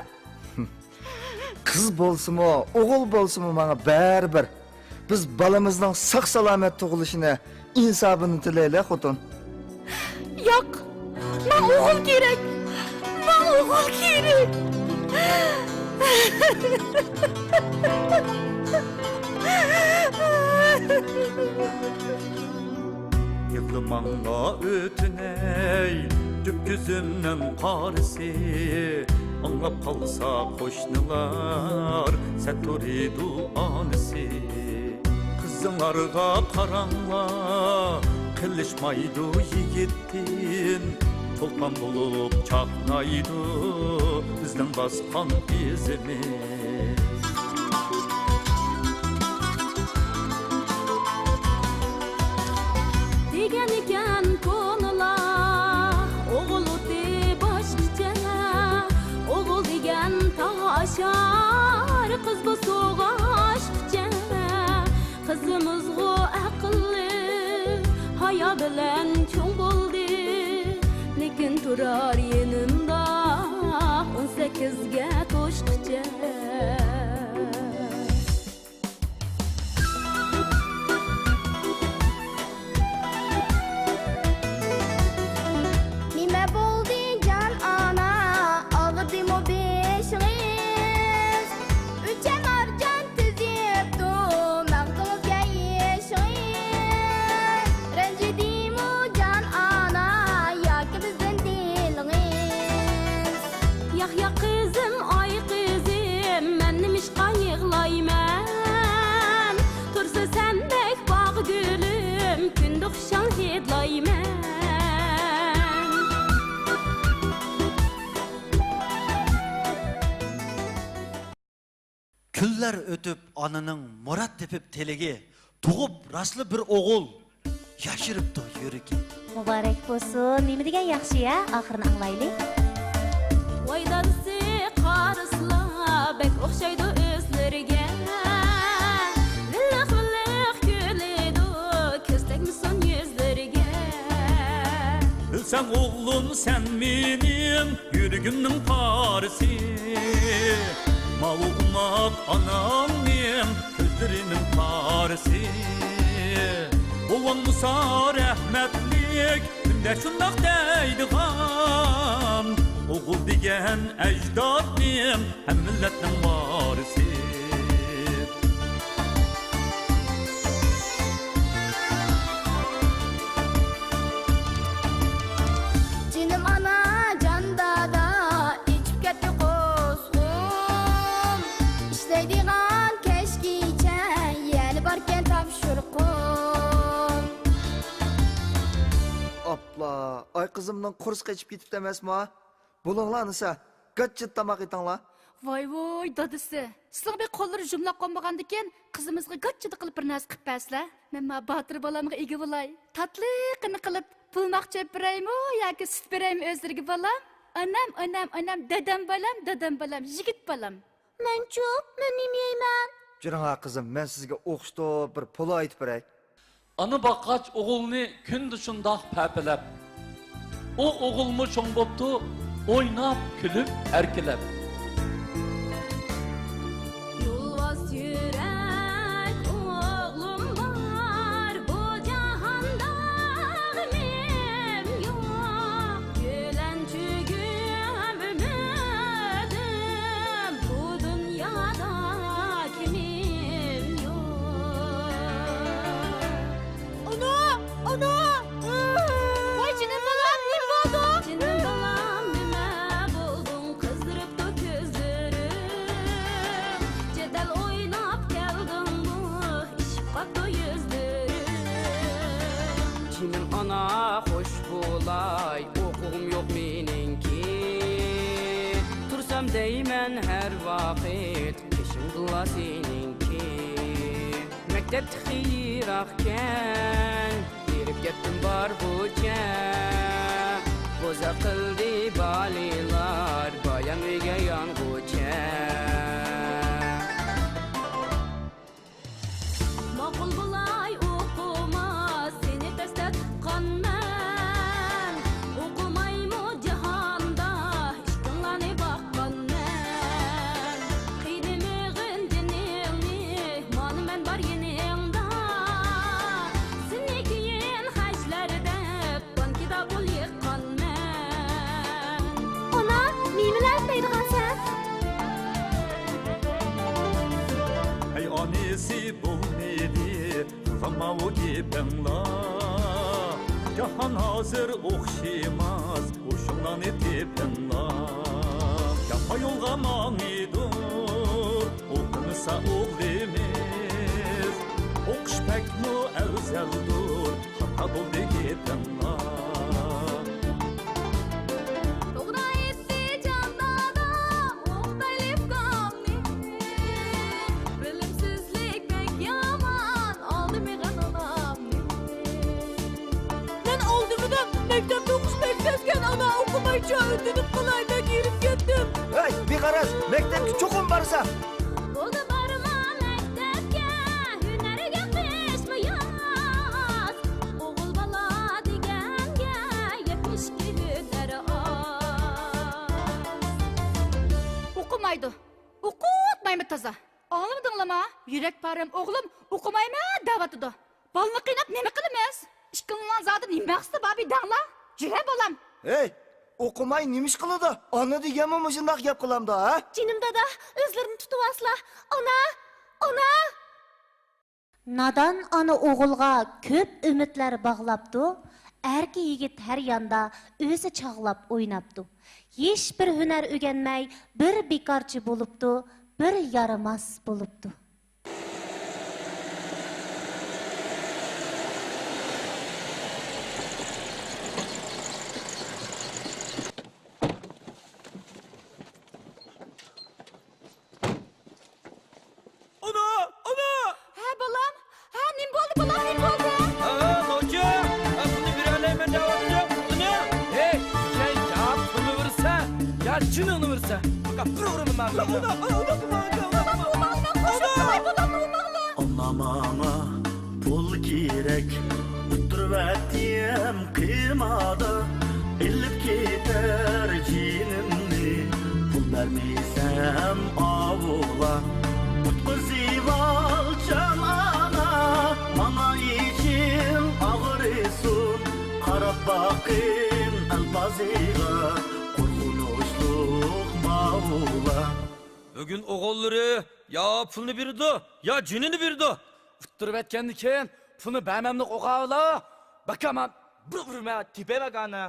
قىز بولسىمۇ، ئوغۇل بولسىمۇ ماڭا بەرىبىر. بىز بالىمىزنىڭ ساق-سالامەت تۇغۇلۇشىنى، ئىنسابىنى تىلەيلى، خوتۇن. ياق، ماڭا ئوغۇل كېرەك. ماڭا ئوغۇل كېرەك. يىغلىماڭلار ئۆتۈنەي، تۈپ كۆزۈمنىڭ قارىسى. ئاڭلاپ قالسا قوشنىلار، سەت تۇرىدۇ ئانىسى. قىزىڭلارغا قاراڭلار، قېلىشمايدۇ يىگىتتىن. تولقان بولۇپ چاقنايدۇ بىزنىڭ باسقان ئىزىمىز. دېگەنىكەن كونىلار، ئوغۇل ئوتى باشقىچە، ئوغۇل دېگەن تاغ ئاشار، قىز بولسا سۇغا ئاشقىچە. قىزىمىزغۇ ئەقىللىك، ھايا بىلەن چوڭ بولدى، لېكىن تۇرار يېنىمدا ئون سەككىزگە توشقىچە. نېمە بولدى جان ئانا، ئاغرىدىمۇ بېشىڭىز؟ ئۈچەي مارجان تىزىپتۇ مەڭزىڭىزگە يېشىڭىز. رەنجىدىمۇ جان ئانا ياكى بىزدىن دىلىڭىز؟ ياق، ياق قىزىم، ئاي قىزىم، مەن نېمىشقا يىغلايمەن؟ تۇرسا سەندەك باغ گۈلۈم، كۈندە خۇشال ھىدلايمەن. كۈنلەر ئۆتۈپ، ئانىنىڭ مۇراد تېپىپ تىلىكى، تۇغۇپ راستلا بىر ئوغۇل، ياشىرىپتۇ يۈرىكى. مۇبارەك بولسۇن، نېمە دېگەن ياخشى ھە، ئاخىرىنى ئاڭلايلى. ۋاي دادىسى قارىسىلا، بەك ئوخشايدۇ ئۆزلىرىگە. ۋىللىق ۋىللىق كۈلىدۇ، كۆز تەگمىسۇن يۈزلىرىگە. بىلسەڭ ئوغلۇم سەن مېنىڭ يۈرىكىمنىڭ پارىسى، ماۋۇ ئوماق ئانامنىڭ كۆزلىرىنىڭ پارىسى. بوۋاڭ مۇسا رەھمەتلىك كۈندە شۇنداق دەيدىغان، ئوغۇل دېگەن ئەجدادنىڭ ھەم مىللەتنىڭ ۋارىسى. جېنىم ئانا، جان دادا، ئېچىپ كەتتى قورسىقىم. ئىشلەيدىغان كەچ كېچە، يەنە باركەن تاپشۇرۇقۇم. ئاپلا، ئاي قىزىمنىڭ قورسىقى ئېچىپ كېتىپتۇ ئەمەسمۇ؟ بولۇڭلار ئانىسى، گاچچىدا تاماق ئېتىڭلار. ۋاي ۋوي دادىسى، سىلىڭ بىر قوللىرى يۇمىلاق قونمىغاندىكىن، قىزىمىزغا گاچچىدا قىلىپ بىر نەرسە قىلىپ بەرسىلە. مەن ما باتۇر بالامغا ئىگە بولاي. تاتلىقىنى قىلىپ، بۇلماق چۆپ بېرەيمۇ ياكى سۈت بېرەيمۇ ئۆزلىرىگە بالام؟ ئانام، ئانام، ئانام، دادام بالام، دادام بالام، يىگىت بالام. مەنچۇ، مەن نېمە يەيمەن؟ جۈرۈڭ ھە قىزىم، مەن سىزگە ئوخشىتىپ بىر پولۇ ئېيتىپ بېرەي. ئانا باققاچ ئوغۇلنى كۈندە شۇنداق پەپىلەپ. ئۇ ئوغۇلمۇ چوڭ بوپتۇ، ئويناپ، كۈلۈپ، ئەركىلەپ. يولۋاس يۈرەك ئوغلۇم بار، بۇ جاھاندا غېمىم يوق. يۆلەنچۈگۈم ئۈمىدىم، بۇ دۇنيادا كىمىم يوق. ئانا! ئانا! ۋاي جېنىم بالام، نېمە بولدۇڭ؟ جېنىم بالام، نېمە بولدۇڭ؟ قىزىرىپتۇ كۆزلىرىڭ. جېدەل ئويناپ كەلدىڭمۇ؟ ئىششىپ قاپتۇ يۈزلىرىڭ. جېنىم ئانا، خوش بولاي، ئوقۇغۇم يوق مېنىڭكى. تۇرسام دەيمەن ھەر ۋاقىت، قېشىمدىلا سېنىڭكى. مەكتەپ تېخى يىراقكەن، بېرىپ گەپتىن بارغۇچە، بوزەك قىلدى بالىلار، بايام ئۆيگە يانغۇچە. ماقۇل بولاي ئوقۇماس، سېنى پەستە تۇتقانمەن. ئوقۇمايمۇ جاھاندا، ئىشقىڭلارنى باققانمەن. قىينىمىغىن جېنىڭنى، مانا مەن بار يېنىڭدا. سېنى كېيىن خەجلەر دەپ، بانكىدا پۇل يىغقانمەن. ئانا، نېمىلەر ئىزدەيدىغانسەن؟ ھەي ئانىسى بولمىدى، قىلغان ماۋۇ گېپىڭلار. جاھان ھازىر ئوخشىماس، ھوشۇڭلارنى تېپىڭلار. يامان يولغا ماڭىدۇ، ئوقۇمىسا ئوغلىمىز. ئوقۇش بەكمۇ ئەۋزەلدۇر، خاتا بولدى گېپىڭلار. توغرا ئېيتتى جان دادا، ئوقۇتايلى ئۇكامنى. بىلىمسىزلىك بەك يامان، ئالدىمىغىن ئانامنى. مەن ئالدىمىدىم، مەكتەپتە ئوقۇش بەك تەسكەن، ئانا ئوقۇمايچۇ، ئۆتۈنۈپ قالاي، بەك ھېرىپ كەتتىم. ھەي، بىغەرەز، مەكتەپكە چوقۇم بارىسەن. بولدى بارما مەكتەپكە، ھۈنەرگە قىشمۇ ياز. ئوغۇل بالا دېگەنگە يەتمىش ئىككى ھۈنەر ئاز. ئوقۇمايدۇ. ئوقۇتمايمۇ تازا. ئاڭلىمىدىڭلارما؟ يۈرەك پارەم ئوغلۇم ئوقۇمايمەن دەۋاتىدۇ. بالىنى قىيناپ نېمە قىلىمىز؟ ئىككىڭلارنىڭ زادى نېمە مەقسىتى بار بىدەڭلار؟ يۈرە بالام. ھەي، ئوقۇماي نېمە ئىش قىلىدۇ؟ ئانا دېگەنمۇ مۇشۇنداق گەپ قىلامدۇ، ھە؟ جېنىم دادا، ئۆزلىرىنى تۇتۇۋالسىلا. ئانا! ئانا! نادان ئانا ئوغۇلغا كۆپ ئۈمىدلەر باغلاپتۇ، ئەركە يىگىت ھەر ياندا ئۆزى چاغلاپ ئويناپتۇ. ھېچبىر ھۈنەر ئۆگەنمەي، بىر بىكارچى بولۇپتۇ، بىر يارىماس بولۇپتۇ. ئانا! ئانا! ھە، بالام؟ ھە، نېمە بولدى، بالام، نېمە بولدى؟ ھە، نوچى! ھە، پۇلنى بېرەلەيمەن دەۋاتىدۇ. ئانا! ھەي، سەن يا پۇلنى بېرىسەن، يا جېنىڭنى بېرىسەن. بىر ئۇرۇنما ماڭا. ئانا، ئانا، ئانا، ئانا، ئانا! بالام، ئۇ مالنى قوشۇپ قوي، بالام، ئۇ مالنى. ئانا، ماڭا پۇل كېرەك، ئۇتتۇرۇۋەتتىم قىماردا، ئېلىپ كېتەر جېنىمنى، پۇل بەرمىسەم ئاۋۇلا. قۇتقۇزۇۋال جان ئانا، ماڭا ئىچىم ئاغرىسۇن، قاراپ باققىن ئەلپازىغا، قورقۇنچلۇق ماۋۇلا. بۈگۈن ئوغۇللىرى يا پۇلنى بېرىدۇ، يا جېنىنى بېرىدۇ. ئۇتتۇرۇۋەتكەندىن كېيىن پۇلنى بەرمەملىك ئوقۇۋالا. باكاما بىر ئۇرما تېپەي باكانى.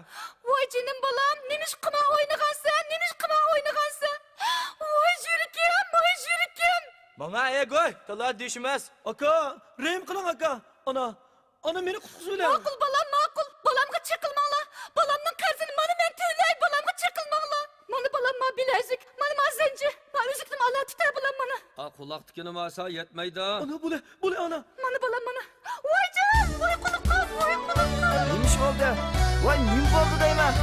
ۋاي جېنىم بالام، نېمىش قىمار ئوينىغانسەن، نېمىش قىمار ئوينىغانسەن؟ ۋاي يۈرىكىم، ۋاي يۈرىكىم. ماما، ئەگوي، تالا دېيىشمەس. ئاكا، رەھىم قىلىڭ ئاكا. ئانا، ئانا، مېنى قۇتقۇزۇۋېلىڭ. ماقۇل، بالام، ماقۇل. بالامغا چېقىلماڭلار. بالامنىڭ قەرزىنى مانا مەن تۆلەي. بالامغا چېقىلماڭلار. مانا، بالام، ما بىلەزۈك. مانا، ما زەنجىر. ما ئۈزۈكنى ئالا تۇتە، بالام، مانا. ئا، قۇلاقتىكىنى ماسا يەتمەيدۇ. ئانا، بولە، بولە، ئانا. مانا، بالام، مانا. ۋايجان، ۋاي قۇلىقىم، ۋاي قۇلىقىم. نېمە ئىش بولدى؟ ۋاي، نېمە بولدى دەيمەن؟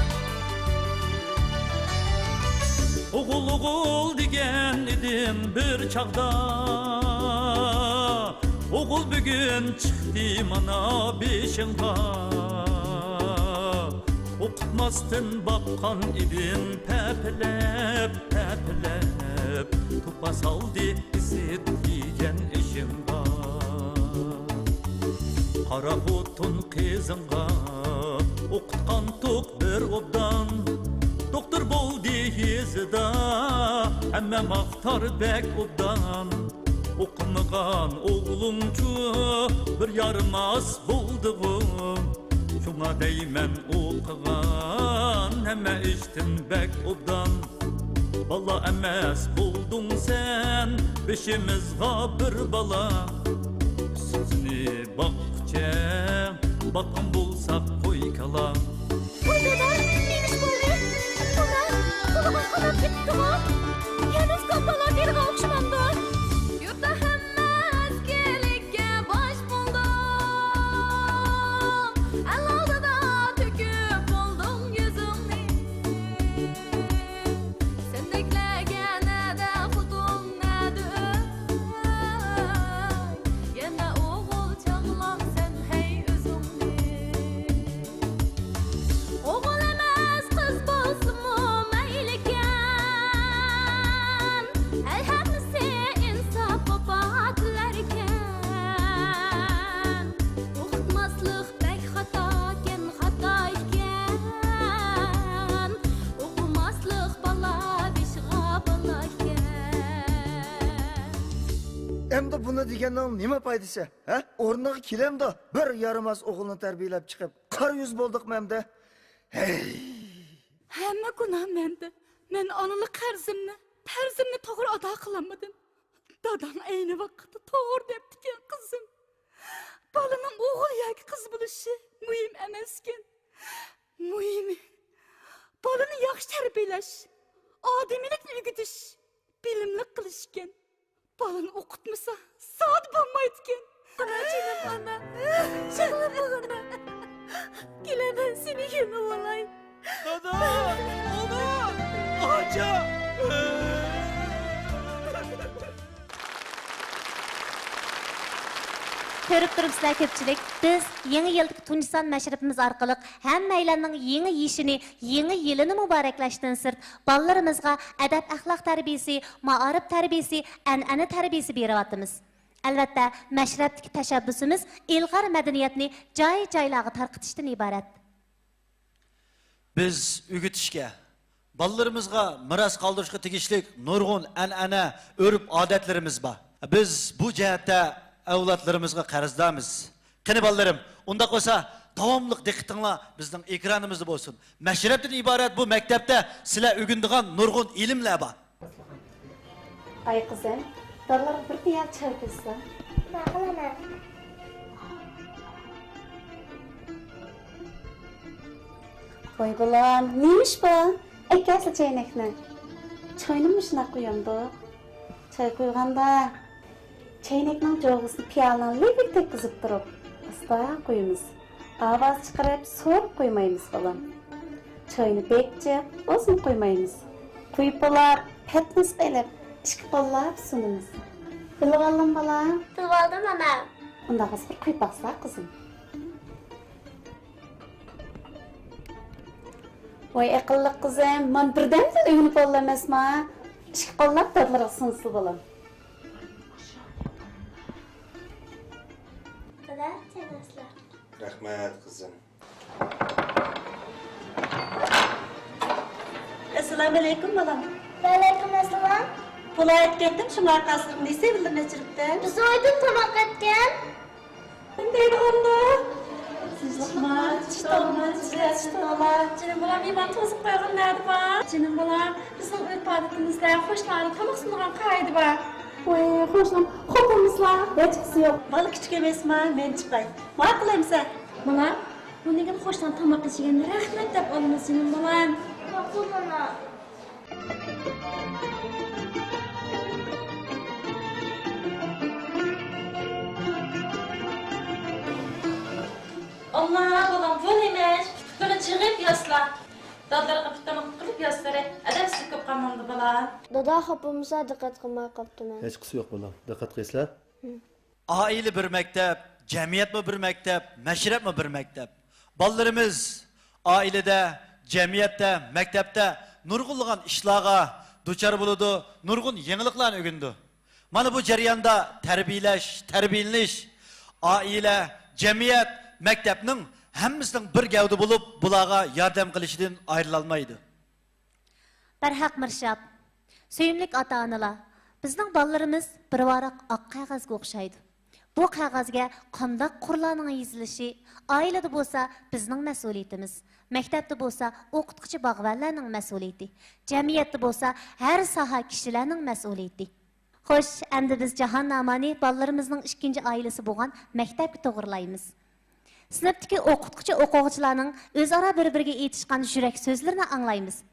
ئوغۇل، ئوغۇل دېگەن ئىدىم بىر چاغدا. ئوغۇل بۈگۈن چىقتى مانا بېشىڭغا. ئوقۇتماستىن باققان ئىدىم پەپىلەپ، پەپىلەپ. توپا سالدى ئىسىت يېگەن ئېشىڭغا. قارا خوتۇن قىزىڭغا ئوقۇتقانتۇق بىر ئوبدان. دوختۇر بولدى يېزىدا، ھەممە ماختار بەك ئوبدان. ئوقۇمىغان ئوغلۇڭچۇ بىر يارىماس بولدىغۇ. شۇڭا دەيمەن ئوقۇغان ھەممە ئىشتىن بەك ئوبدان. بالا ئەمەس بولدۇڭ سەن، بېشىمىزغا بىر بالا. سىزنى باققۇچە باققان بولساق قوي كالا. ۋاي دادا، نېمە ئىش بولدى؟ ئانا، قۇلىقىم قاناپ كېتىپتىغۇ. يەنە ئۇكام بالا دېرىغا ئوخشىمامدۇ؟ يۇرتتا ھەممە ئەسكىلىككە باش بولدى. ئەمدى بۇنى دېگەننىڭ نېمە پايدىسى، ھە؟ ئورنىغا كېلەمدۇ؟ بىر يارىماس ئوغۇلنى تەربىيەلەپ چىقىپ، قارا يۈز بولدۇقمۇ ئەمدى؟ ھەي! ھەممە گۇناھ مەندە. مەن ئانىلىق قەرزىمنى، پەرزىمنى توغرا ئادا قىلالمىدىم. داداڭ ئەينى ۋاقىتتا توغرا دەپتىكەن، قىزىم. بالىنىڭ ئوغۇل ياكى قىز بولۇشى مۇھىم ئەمەسكەن. مۇھىمى، بالىنى ياخشى تەربىيەلەش، ئادىمىيلىكنى ئۆگىتىش، بىلىملىك قىلىش ئىكەن. بالىنى ئوقۇتمىسا، زادى بولمايدىكەن. ئانا، جېنىم ئانا، يىغلىمىغىنا. كېلە، مەن سېنى يۆلىۋالاي. دادا! ئوغۇل! ئاچا! كۆرۈپ تۇرۇپسىلەر كۆپچىلىك، بىز يېڭى يىلدىكى تۇنجى سان مەشرىپىمىز ئارقىلىق ھەممەيلەننىڭ يېڭى يېشىنى، يېڭى يىلىنى مۇبارەكلەشتىن سىرت، بالىلىرىمىزغا ئەدەپ-ئەخلاق تەربىيىسى، مائارىپ تەربىيىسى، ئەنئەنە تەربىيىسى بېرىۋاتىمىز. ئەلۋەتتە، مەشرەپتىكى تەشەببۇسىمىز ئىلغار مەدەنىيەتنى جاي-جايلارغا تارقىتىشتىن ئىبارەت. بىز ئۆگىتىشكە، بالىلىرىمىزغا مىراس قالدۇرۇشقا تېگىشلىك نۇرغۇن ئەنئەنە، ئۆرپ-ئادەتلىرىمىز بار. بىز بۇ جەھەتتە ئەۋلادلىرىمىزغا قەرزدارمىز. قېنى، بالىلىرىم، ئۇنداق بولسا، داۋاملىق دىققىتىڭلار بىزنىڭ ئېكرانىمىزدا بولسۇن. مەشرەپتىن ئىبارەت بۇ مەكتەپتە سىلەر ئۆگىنىدىغان نۇرغۇن ئىلىملەر بار. ئاي قىزىم، دادىلارغا بىر پىيالە چاي قۇيسا. ماقۇل، ئانا. ۋاي بالام، نېمە ئىش بار؟ ئەكەلسە چەينەكنى. چاينى مۇشۇنداق قۇيامدۇ؟ چاي قۇيغاندا، چەينەكنىڭ جوغىسىنى پىيالىنىڭ لېۋىگە تەگكۈزۈپ تۇرۇپ، ئاستا قۇيىمىز. ئاۋاز چىقىرىپ، سوراپ قۇيمايمىز، بالام. چاينى بەك جىق، ئازمۇ قۇيمايمىز. قۇيۇپ بولاپ، پەتنۇسقا ئېلىپ، ئىككى قوللاپ سۇنىمىز. بىلىۋالدىڭ، بالام؟ بىلىۋالدىم، ئانا. ئۇنداق بولسا، بىر قۇيۇپ باقسا، قىزىم. ۋاي ئەقىللىق قىزىم، مانا بىردەمدىن ئۆگىنىپ بولدى ئەمەسما؟ ئىككى قوللاپ دادىلىرىغا سۇنسىلا، بالام. دادا، چاي ئاسلا. رەھمەت، قىزىم. ئەسسالامۇئەلەيكۇم، بالام. ۋەئەلەيكۇم ئەسسالام. پۇل ئايىتىپ كەتتىم، شۇڭا قاسىرىم دېسە بىللە مەچرىپتىن. بىز ئايدىن تاماق ئەتكەن. دەيدىغاندا. تىنچلىقما، چىتاڭما، چىتاڭما. جېنىم بالام، مېھمان توزۇپ قويغان نەدە بار؟ جېنىم بالام، بىزنىڭ ئۆرپ-ئادىتىمىزدە قوشنىلارنى تاماق سۇنىدىغان قائىدە بار. ۋاي، قوشنام، خوپىمىزلا، ھېچقىسى يوق. بالا كىچىك ئەمەسما، مەن چىقاي. ماقۇل ئەمسە. بالام، بۇنى قوشنام تاماق ئىچىگەندە رەھمەت دەپ ئالىمىز، جېنىم بالام. ماقۇل، ئانا. ئاللا، بالام، بۇ نېمە ئىش؟ پۇتلىرىنى چىغىپ ياسلا. دادىلىرىغا پۇتلىرىنى قىلىپ ياسلىرى. ئەدەپسىزلىك كۆپ قالمامدۇ، بالام؟ دادا خاپا بولمىسا، دىققەت قىلماي قاپتىمەن. ھېچقىسى يوق، بالام. دىققەت قىلىسىلەر. ئائىلە بىر مەكتەپ، جەمئىيەتمۇ بىر مەكتەپ، مەشرەپمۇ بىر مەكتەپ. بالىلىرىمىز ئائىلىدە، جەمئىيەتتە، مەكتەپتە نۇرغۇنلىغان ئىشلارغا دۇچار بولىدۇ، نۇرغۇن يېڭىلىقلارنى ئۆگىنىدۇ. مانا بۇ جەرياندا تەربىيەلەش، تەربىيەلىنىش، ئائىلە، جەمئىيەت، مەكتەپنىڭ ھەممىسىنىڭ بىر گەۋدە بولۇپ، بۇلارغا ياردەم قىلىشىدىن ئايرىلالمايدۇ. بەرھەق مىرشاب، سۆيۈملۈك ئاتا-ئانىلار، بىزنىڭ بالىلىرىمىز بىر ۋاراق ئاق قەغەزگە ئوخشايدۇ. بۇ قەغەزگە قانداق قۇرلارنىڭ يېزىلىشى، ئائىلىدە بولسا بىزنىڭ مەسئۇلىيىتىمىز، مەكتەپتە بولسا ئوقۇتقۇچى باغۋەنلەرنىڭ مەسئۇلىيىتى، جەمئىيەتتە بولسا ھەر ساھە كىشىلەرنىڭ مەسئۇلىيىتى. خوش، ئەمدى بىز جاھاننامانى بالىلىرىمىزنىڭ ئىككىنچى ئائىلىسى بولغان مەكتەپكە توغرىلايمىز. سىنىپتىكى ئوقۇتقۇچى-ئوقۇغۇچىلارنىڭ ئۆزئارا بىر-بىرىگە ئېيتىشقان يۈرەك سۆزلىرىنى ئاڭلايمىز.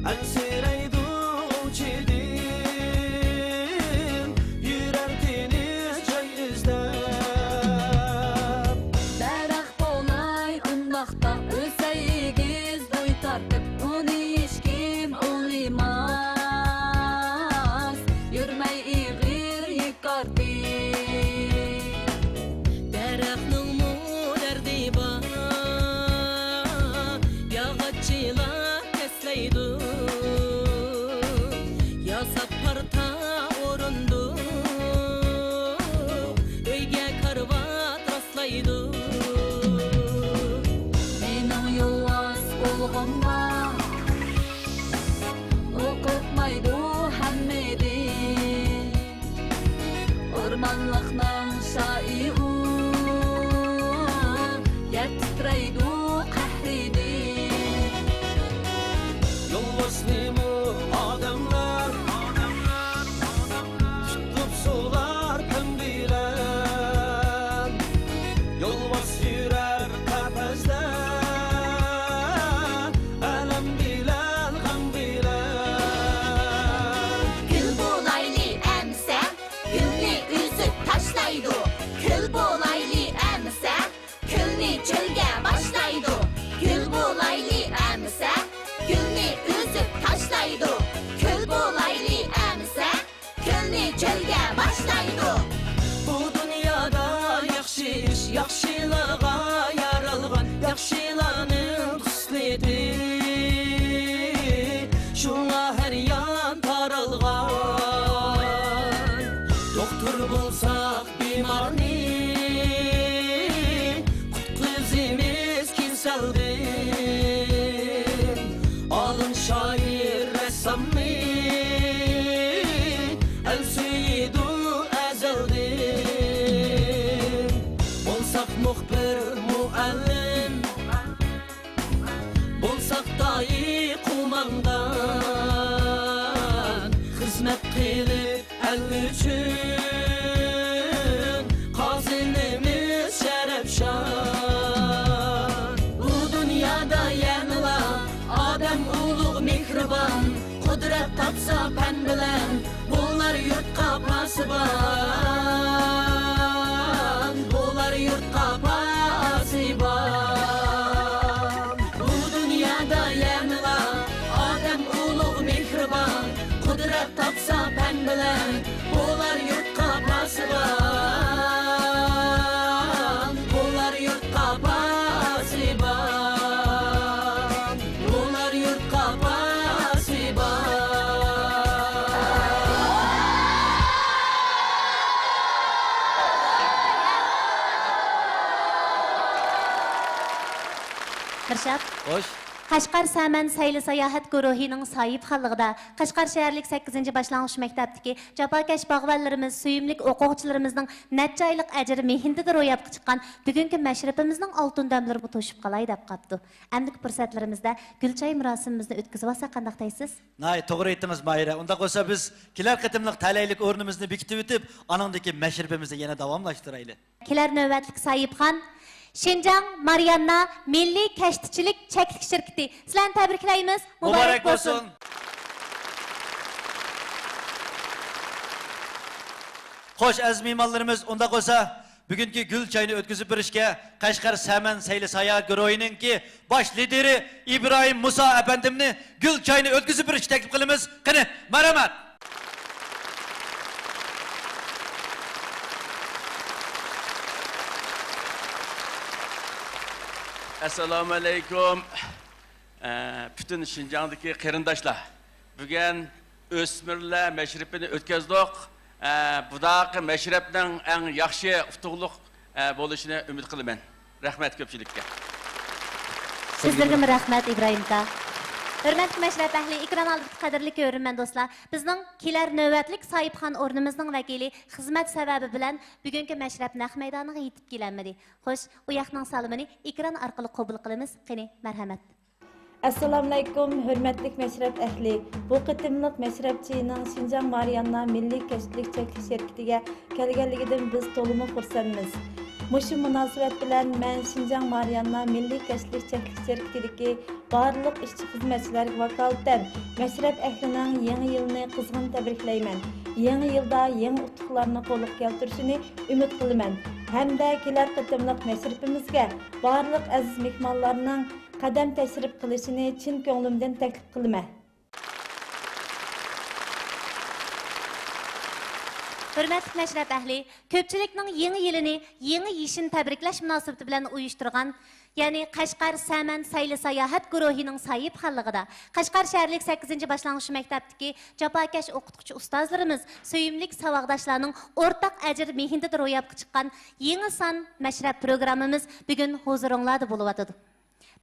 ئەنسىرەيدۇ ئۇ چېدىم، يۈرەر تىنچ جاي ئىزدەپ. دەرەخ بولاي ئۇنداقتا، ئۆسەي ئېگىز بوي تارتىپ، ئۇنى ھېچكىم ئوڭلىماس، يۈرمەي ئېغىر يۈك ئارتىپ. دەرەخنىڭمۇ دەردى بار، ياغاچچىلار تەسلەيدۇ، ياساپ پارتا ئورۇندۇق، ئۆيگە كارىۋات راسلايدۇ. مېنىڭ يولۋاس بولغۇم بار، ئۇ قورقمايدۇ ھەممىدىن. ئورمانلىقنىڭ شاھى ئۇ، يەر تىترەيدۇ قەھرىدىن. يولۋاسنىمۇ ئادەملەر تۇتۇپ سولار پەم بىلەن. يولۋاس يۈرەر قەپەسلەر، ئەلەم بىلەن، غەم بىلەن. گۈل بولايلى ئەمىسە، گۈلنى ئۈزۈپ تاشلايدۇ. كۈل بولايلى ئەمىسە، كۈلنى چۆلگە باشلايدۇ. گۈل بولايلى ئەمىسە، گۈلنى ئۈزۈپ تاشلايدۇ. كۈل بولايلى ئەمىسە، كۈلنى چۆلگە باشلايدۇ. بۇ دۇنيادا ياخشى ئىش ياخشىلارغا يارالغان، ياخشىلارنىڭ خىسلىتى شۇڭا ھەر يان تارالغان. دوختۇر بولساق بىمارنى، قۇتقۇزىمىز كېسەلدىن. ئالىم شائىر رەسسامنى ئەل سۆيىدۇ ئەزەلدىن. بولساق مۇخبىر مۇئەللىم، بولساق دائىي قوماندان، خىزمەت قىلىپ ئەل ئۈچۈن قازىنىمىز شەرەپ شان. بۇ دۇنيادا يەنىلا ئادەم ئۇلۇغ مېھرىبان، قۇدرەت تاپسا پەن بىلەن، بولار يۇرتقا پاسىبان، بولار يۇرتقا پاسىبان. بۇ دۇنيادا يەنىلا ئادەم ئۇلۇغ مېھرىبان، قۇدرەت تاپسا پەن بىلەن، بولار يۇرتقا پاسىبان، بولار يۇرتقا پاسىبان، بولار يۇرتقا پاسىبان. مىرشات. خوش. قەشقەر سەمەن سەيلە ساياھەت گۇرۇھىنىڭ ساھىبخانلىقىدا قەشقەر شەھەرلىك سەككىزىنچى باشلانغۇچ مەكتەپتىكى جاپاكەش باغۋەنلىرىمىز، سۆيۈملۈك ئوقۇغۇچىلىرىمىزنىڭ نەچچە ئايلىق ئەجىر مېھنىتىدە روياپقا چىققان بۈگۈنكى مەشرىپىمىزنىڭ ئالتۇن دەملىرىمۇ توشۇپ قالاي دەپ قاپتۇ. ئەمدىكى پۇرسەتلىرىمىزدە گۈل چاي مۇراسىمىمىزنى ئۆتكۈزۈۋالساق قانداق دەيسىز؟ ناھايىتى توغرا ئېيتتىڭىز، ماھىرە. ئۇنداق بولسا بىز كېلەر قېتىملىق تەلەيلىك ئورنىمىزنى بېكىتىۋېتىپ، ئانىڭدىكى مەشرىپىمىزنى يەنە داۋاملاشتۇرايلى. كېلەر نۆۋەتلىك ساھىبخان شىنجاڭ مارىياننا مىللىي كەشتىچىلىك چەكلىك شىركىتى. سىلەرنى تەبرىكلەيمىز. مۇبارەك بولسۇن. خوش، ئەزىز مېھمانلىرىمىز، ئۇنداق بولسا بۈگۈنكى گۈل چاينى ئۆتكۈزۈپ بېرىشكە قەشقەر سەمەن سەيلە ساياھەت گۇرۇھىنىڭكى باش لىدىرى ئىبراھىم مۇسا ئەپەندىمنى گۈل چاينى ئۆتكۈزۈپ بېرىشكە تەكلىپ قىلىمىز. قېنى، مەرھەمەت! ئەسسالامۇ ئەلەيكۇم. ئە، پۈتۈن شىنجاڭدىكى قېرىنداشلار، بۈگۈن ئۆسمۈرلەر مەشرىپىنى ئۆتكۈزدۇق. ئە، بۇنداق مەشرەپنىڭ ئەڭ ياخشى، ئۇتۇقلۇق، ئە، بولۇشىنى ئۈمىد قىلىمەن. رەھمەت كۆپچىلىككە. سىزلەرگىمۇ رەھمەت، ئىبراھىم ئاكا. ھۆرمەتلىك مەشرەپ ئەھلى، ئېكران ئالدىدىكى قەدىرلىك كۆرۈرمەن دوستلار، بىزنىڭ كېلەر نۆۋەتلىك ساھىبخان ئورنىمىزنىڭ ۋەكىلى خىزمەت سەۋەبى بىلەن بۈگۈنكى مەشرەپ نەق مەيدانىغا يېتىپ كېلەلمىدى. خوش، ئۇ ياقنىڭ سالىمىنى ئېكران ئارقىلىق قوبۇل قىلىمىز. قېنى، مەرھەمەت. ئەسسالامۇئەلەيكۇم، ھۆرمەتلىك مەشرەپ ئەھلى! بۇ قېتىملىق مەشرەپ چېيىنىڭ شىنجاڭ مارىياننا مىللىي كەشتىلىك چەكلىك شىركىتىگە كەلگەنلىكىدىن بىز تولىمۇ خۇرسەنمىز. مۇشۇ مۇناسىۋەت بىلەن مەن شىنجاڭ مارىئاننا مىللىي كەسىپلىك چەكلىك شىركىتىدىكى بارلىق ئىشچى-خىزمەتچىلەرگە ۋاكالىتەن مەشرەپ ئەھلىنىڭ يېڭى يىلىنى قىزغىن تەبرىكلەيمەن. يېڭى يىلدا يېڭى ئۇتۇقلارنى قولغا كەلتۈرۈشىنى ئۈمىد قىلىمەن ھەمدە كېلەر قېتىملىق مەشرىپىمىزگە بارلىق ئەزىز مېھمانلارنىڭ قەدەم تەشرىپ قىلىشىنى چىن كۆڭلۈمدىن تەكلىپ قىلىمەن. ھۆرمەتلىك مەشرەپ ئەھلى، كۆپچىلىكنىڭ يېڭى يىلىنى يېڭى يېشىنى تەبرىكلەش مۇناسىۋىتى بىلەن ئۇيۇشتۇرغان، يەنى قەشقەر سەمەن سەيلە ساياھەت گۇرۇھىنىڭ ساھىبخانلىقىدا، قەشقەر شەھەرلىك سەككىزىنچى باشلانغۇچ مەكتەپتىكى جاپاكەش ئوقۇتقۇچى ئۇستازلىرىمىز، سۆيۈملۈك ساۋاقداشلارنىڭ ئورتاق ئەجىر مېھنىتىدە روياپقا چىققان يېڭى سان مەشرەپ پروگراممىمىز بۈگۈن ھۇزۇرۇڭلاردا بولۇۋاتىدۇ.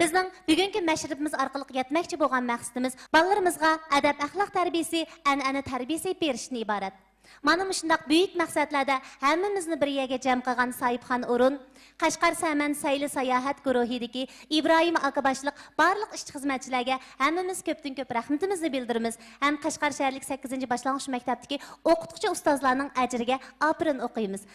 بىزنىڭ بۈگۈنكى مەشرىپىمىز ئارقىلىق يەتمەكچى بولغان مەقسىتىمىز بالىلىرىمىزغا ئەدەپ-ئەخلاق تەربىيىسى، ئەنئەنە تەربىيىسى بېرىشتىن ئىبارەت. مانا مۇشۇنداق بۈيۈك مەقسەتلەردە ھەممىمىزنى بىر يەرگە جەم قىلغان ساھىبخان ئورۇن، قەشقەر سەمەن سەيلە ساياھەت گۇرۇھىدىكى ئىبراھىم ئاكا باشلىق بارلىق ئىشچى-خىزمەتچىلەرگە ھەممىمىز كۆپتىن كۆپ رەھمىتىمىزنى بىلدۈرىمىز ھەم قەشقەر شەھەرلىك سەككىزىنچى باشلانغۇچ مەكتەپتىكى ئوقۇتقۇچى ئۇستازلارنىڭ ئەجرىگە ئاپىرىن ئوقۇيمىز.